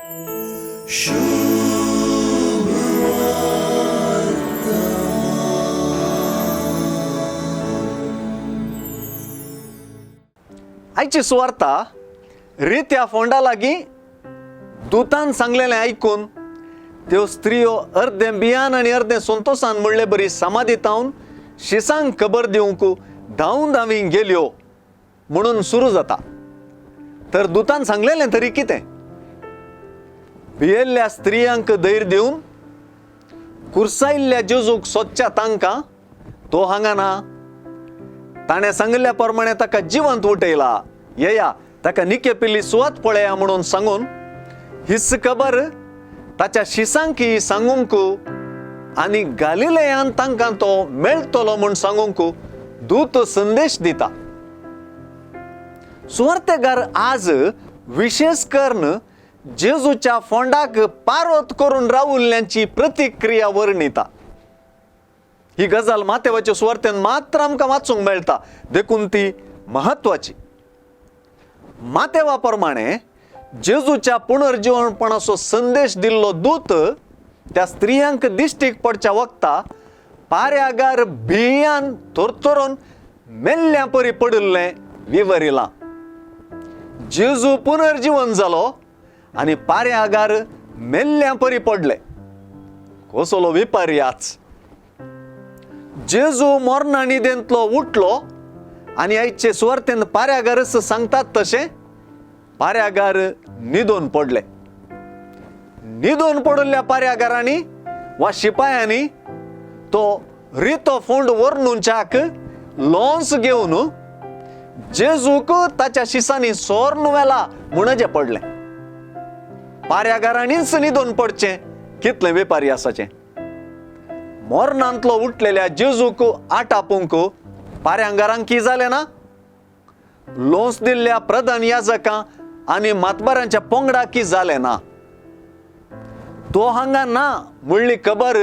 आयची सुवार्ता रित्या फोंडा लागीं दुतान सांगलेलें आयकून त्यो स्त्रियो अर्दें बियान आनी अर्दें संतोसान म्हणले बरी समाधी तावन शिसांक खबर दिवंक धांवन धांवी गेल्यो म्हणून सुरू जाता. तर दुतान सांगलेलें तरी कितें? भियेल्ल्या स्त्रियांक धैर्य दिवन कुर्सायल्ल्या जेजूक सोदच्या तांकां तो हांगा ना, ताणें सांगिल्ल्या प्रमाणे ताका जिवंत उठयला, येया ताका निके पिल्ली सुवात पळया म्हणून सांगून हीच खबर ताच्या शिसांकी सांगूंक आनी गालिलेयान तांकां तो मेळटलो म्हूण सांगूंक दूत संदेश दिता. सुवार्तेगार आज विशेश करून जेजूच्या फोंडाक पारोत करून रावुल्ल्यांची प्रतिक्रिया वर्णिता. ही गजाल मातेवाच्या सुवार्तेन मात्र आमकां वाचूंक मेळटा, देखून ती म्हत्वाची. मातेवा प्रमाणे जेजूच्या पुनर्जीवनपणाचो संदेश दिल्लो दूत त्या स्त्रियांक दिश्टीक पडच्या वखता पाऱ्यागार भियान थोरथोरून मेल्ल्या परी पडिल्लें विवरिलां. जेजू पुनर्जीवन जालो आनी पाऱ्यागार मेल्ल्या परी पडले. कसलो विपर्याच! जेजू मरणा निदेंतलो उठलो आनी आयचे सुवार्तेन पाऱ्यागारच सांगतात तशें पाऱ्यागार न्हिदून पडले. न्हिदून पडिल्ल्या पाऱ्यागारांनी वा शिपायांनी तो रितो फोंड व्हरनुच्याक लोन्स घेवन जेजूक ताच्या शिसांनी सोर्न व्हेला म्हणजें पडलें. पाऱ्यागारांनीच न्हिदून पडचें कितलें वेपारी आसाचें. मरणांतलो उठलेल्या जेजूक आटापूंक पाऱ्यांगारांक की जालें ना? लोन्स दिल्ल्या प्रधान याजकां आनी मातबारांच्या पोंगडा की जालें ना? तो हांगा ना म्हणली खबर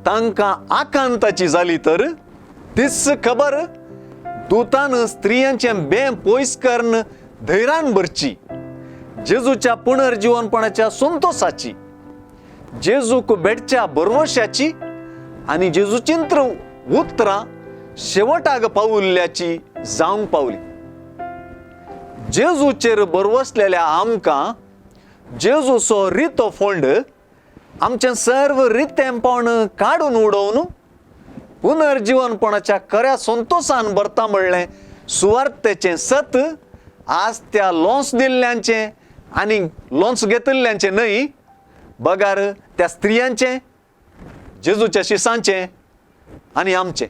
तांकां आकांताची जाली तर तीच खबर दुतान स्त्रियांचें बें पयस करून धैर्यान भरची, जेजूच्या पुनर्जीवनपणाच्या संतोसाची, जेजूक भेटच्या भरवशाची आनी जेजूचिंत्र उतरां शेवटाक पावुल्ल्याची जावंक पावली. जेजूचेर भरवसलेल्या आमकां जेजूचो रितो फोंड आमचें सर्व रितेंपण काडून उडोवन पुनर्जीवनपणाच्या खऱ्या संतोसान भरता म्हणलें सुवार्थेचें सत आज त्या लोन्स दिल्ल्यांचें आनी लोन्स घेतिल्ल्यांचें न्हय, बगार त्या स्त्रियांचें, जेजूच्या शिसांचें आनी आमचें.